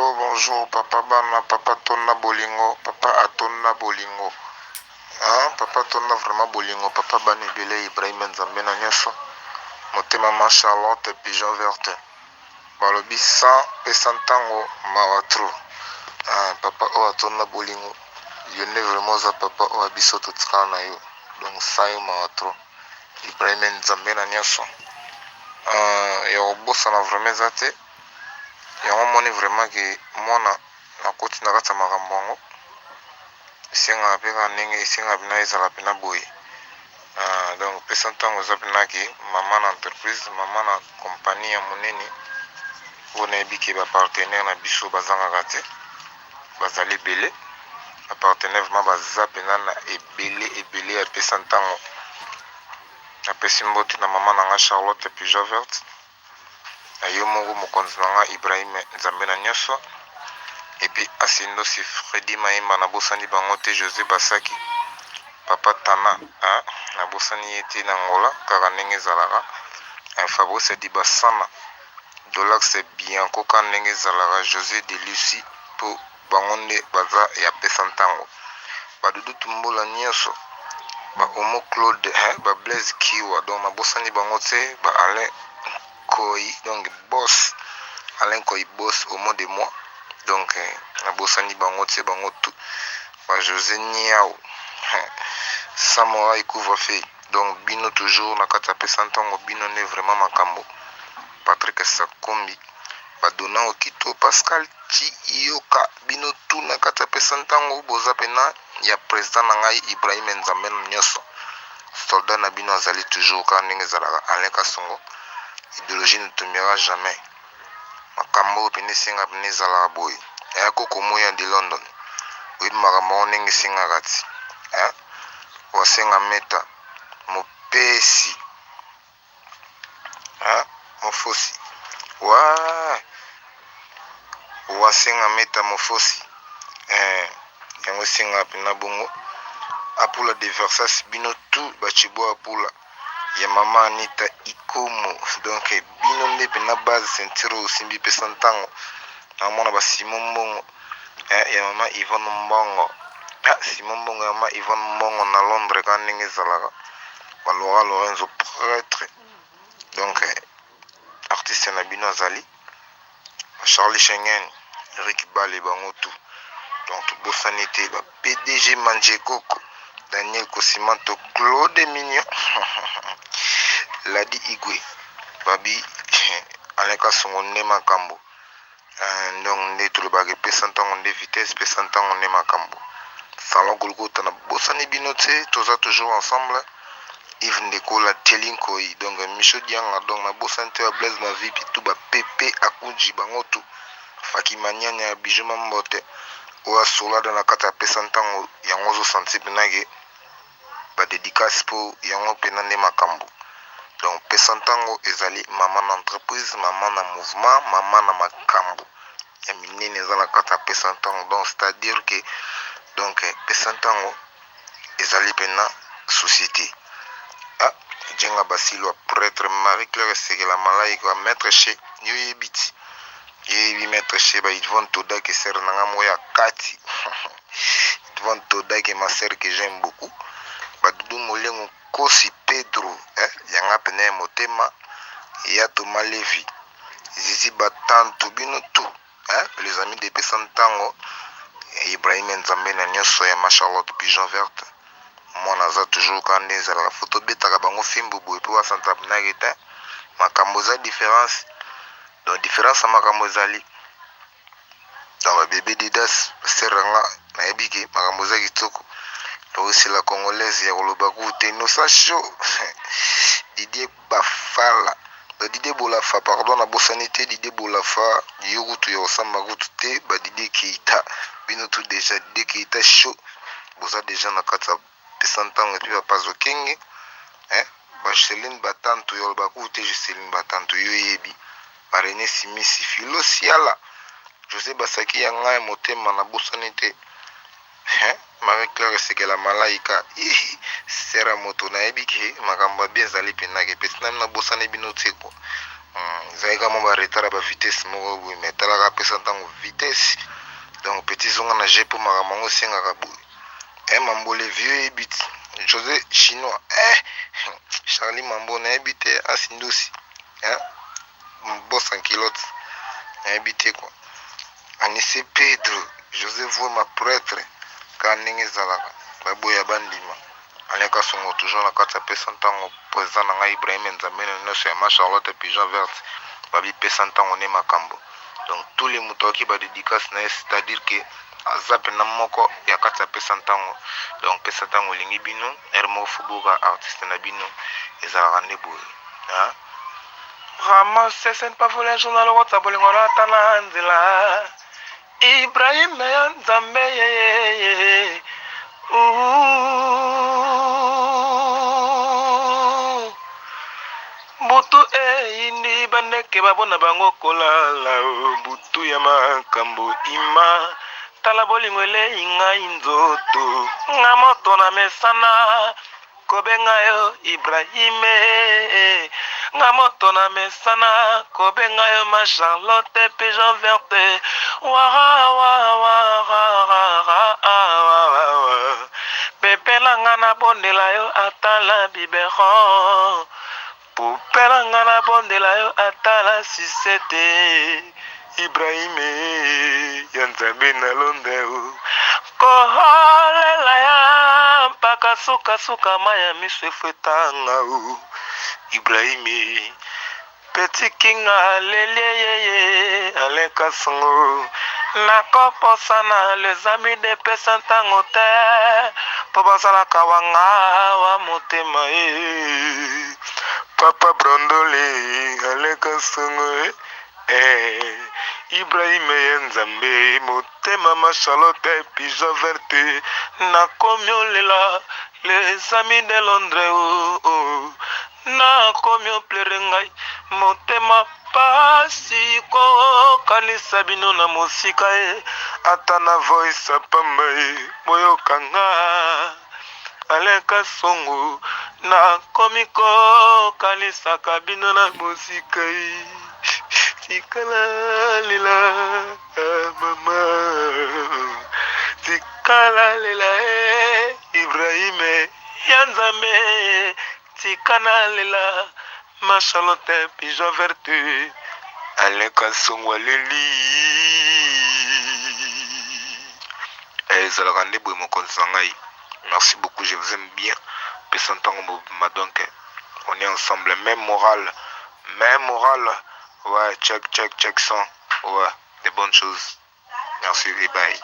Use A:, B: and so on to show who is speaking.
A: Allo bonjour papa bana papa tonda bolingo papa atonda bolingo ah papa tonda vraiment bolingo papa bana ebele Ibrahim nzambe na nyonso motema ma Charlotte pigeon verte balobi sans pesa ntango mawa trop ah papa oyo atonda bolingo yo nde vraiment oza papa oyo biso totikala na yo donc sans yo mawa trop Ibrahim nzambe na nyonso ah, ya kobosana vraiment eza te. Yango omoni vraiment ke mwana akoti na kati ya makambo yango esengaka pe kaka ndenge esengaka pena ezala pena boye donc pesa ntango eza pena ke mama na entreprise mama na compagnie ya monene oyo nayebi ke ba partenaire na biso bazangaka te bazali ebele ba partenaire vraiment baza pena na ebele ebele ya pesa ntango napesi mbote na mama na nga Charlotte Pigeon Verte. Na yo moko mokonzi na nga Ibrahim Nzambe na nioso et puis Asendosi Freddy Mayemba na bosani bango te Jose Basaki papa Tana hein na bosani ye te na Angola kaka ndenge ezalaka hein Fabrice Dibasana Dolax Bianco kaka ndenge ezalaka Jose de Lucie po bango nde baza ya pesa ntango ba Doudou Tumbola nioso ba Omo Claude hein ba Blaise Kiwa donc na bosani bango tse ba Alain Nkoyi donc boss Alain Nkoyi boss Omo de moi donc na bosani bango tse bango tout ba Jose Niawu hein Samouraï couvre feu donc bino toujours na kati ya pesa ntango bino nde vraiment makambo Patrick Sakombi ba Dona Okito Pascal Tshiyoka bino tout na kati ya pesa ntango boza pena ya president na ngai Ibrahim Nzambe na nioso soldat na bino azali toujours kaka ndenge ezalaka Alain Kasongo ideologie ne tombera jamais makambo oyo pena esenga pena ezalaka boye eh koko moya de London oyebi makambo yango ndenge esengaka ti eh wasenga meta mopesi Hein mofosi waah wasenga meta mofosi eh yango esengaka pena bongo apula de Versace bino tout ba tshibo apula ya mama Anita ikomo donc bino nde pena base ceinture oyo osimbi pesa ntango naomona ba Simon mbongo eh, ya mama Yvonne mbongo ah, Simon mbongo ya mama Yvonne mbongo na Londres kaka ndenge ezalaka ba Laura Lorenzo prêtre donc artiste na bino azali ba Charlie Schengen Eric Bale bango tout donc tobosani te ba PDG Manjekoko Daniel Kosimanto Claude Mignon Ladi Igwe babi Alain Kasongo nde makambo. Donc nde tolobaka epesa ntango nde vitesse pesa ntango nde makambo salon golgotha na bosani bino tse toza toujours ensemble Yves Ndekola Thierry Nkoyi donc Micho Dianga donc na bosani te ba Blaise Mavipi tout ba Pepe Akudji bango tout Faki Maniania Bijou Mambote oyo asolada na kati ya pesa ntango yango ozo sentir pena ke ba dedicace po yango pena nde makambu donc pesa ntango ezali maman na entreprise maman na mouvement maman na makambu ya minene eza na kati ya pesa ntango donc c'est à dire que donc pesa ntango ezali pena societe ah Djenga Basilwa pretre Marie Claire Esekela Malaika maître chez yo yebi ti yebi maître chez ba Yvonne Todake sœur na nga moko ya kati Yvonne Todake ma sœur que j'aime beaucoup ba Doudou Molengo Nkosi Pedro eh, yanga pene ya motema ya Thomas Levy Zizi Batantu bino tout eh, les amis de pesa ntango Ibrahim Nzambe na nyonso ya ma Charlotte Pigeon Verte mwana aza toujours kaka nde ezalaka fo tobetaka bango fimbu boye mpo basantapnake te makambo eza différence donc différence ya makambo ezali donc ba bebe didas sœur na nga nayebi ke makambo eza kitoko Loris la congolaise ya koloba kutu te innocent show Didier Bafala donc Didier Bolafa pardon nabosani te Didier Bolafa yo kutu ya kosamba kutu te ba Didier Keita bino tout déjà Didier Keita show boza déjà na kati ya pesa ntango epuis ba Pazo Kenge hein ba Joseline Batantu ya koloba kutu te Joseline Batantu yo yebi ba Rene Simisi Philo Siala Jose Basaki ya ngai motema nabosani te hein Marie Claire Esekela Malaika ih sera moto nayebi ke makambo ya bien ezali pena ke pesi nami nabosani bino te ko. Ezalaki kaka mwa ba retard ya ba vitesse moko boye, mais talaka apesa ntango vitesse. Donc petit zonga na jeu mpo makambo yango esengaka boye. Eh Mambo le vieux yebi ti. José chinois. Eh Charlie Mambo nayebi te asindosi. Hein? Boss en culotte. Nayebi te quoi. Anise Pedro, José Vuema prêtre, kaka ndenge ezalaka. Baboya bandima. Alain Kasongo toujours na kati ya pesa ntango president na ngai Ibrahim Nzambe na nyonso ya ma Charlotte Pigeon Verte babi pesa ntango nde makambo. Donc tous les moto ayoki ba dédicace na ye, c'est-à-dire que aza pena moko ya kati ya pesa ntango. Donc pesa ntango elingi bino heure moko fuboka artiste na bino ezalaka nde boye hein? Ramasse ce n'est pas voler journal okota bolingo na ata na nzela Ibrahim ya Nzambe ye Butu eyindi bandeke babona bango kolala butu ya makambo ima tala bolingo elei ngai nzoto nga moto na mesana Kobenga yo Ibrahime nga moto na mesana kobenga yo ma Charlotte pigeon verte wara wara pepe na nga nabondela yo ata na biberon Poupée na nga na bondela yo ata na sucette Ibrahime ya Nzambe na Londres o Koholela ya mpaka suka suka mayi ya miso efuetanga o Ibrahime Petit King aleli yeye Alain Kasongo Nakobosana les amis de pesa ntango te mpo bazalaka wanga wa motema e Papa Brandole aleka songo e eh, Ibrahim ya Nzambe motema ma Charlotte pigeon verte nakomi olela les amis de Londres oh, oh. Nakomi oplere ngai motema pasi kokanisa bino na mosika e ata na voice ya pamba e boyoka nga Alain Kasongo nakomi kokanisaka bino na mosika e tikala lela mama tikala lela e Ibrahim ya Nzambe tika nalela ma Charlotte pigeon verte Alain Kasongo aleli eh, ezalaka nde boye mokonzi na ngai merci beaucoup je vous aime bien pesa ntango mobima donc on est ensemble même morale même morale ouais check check check son ouais des bonnes choses merci et bye.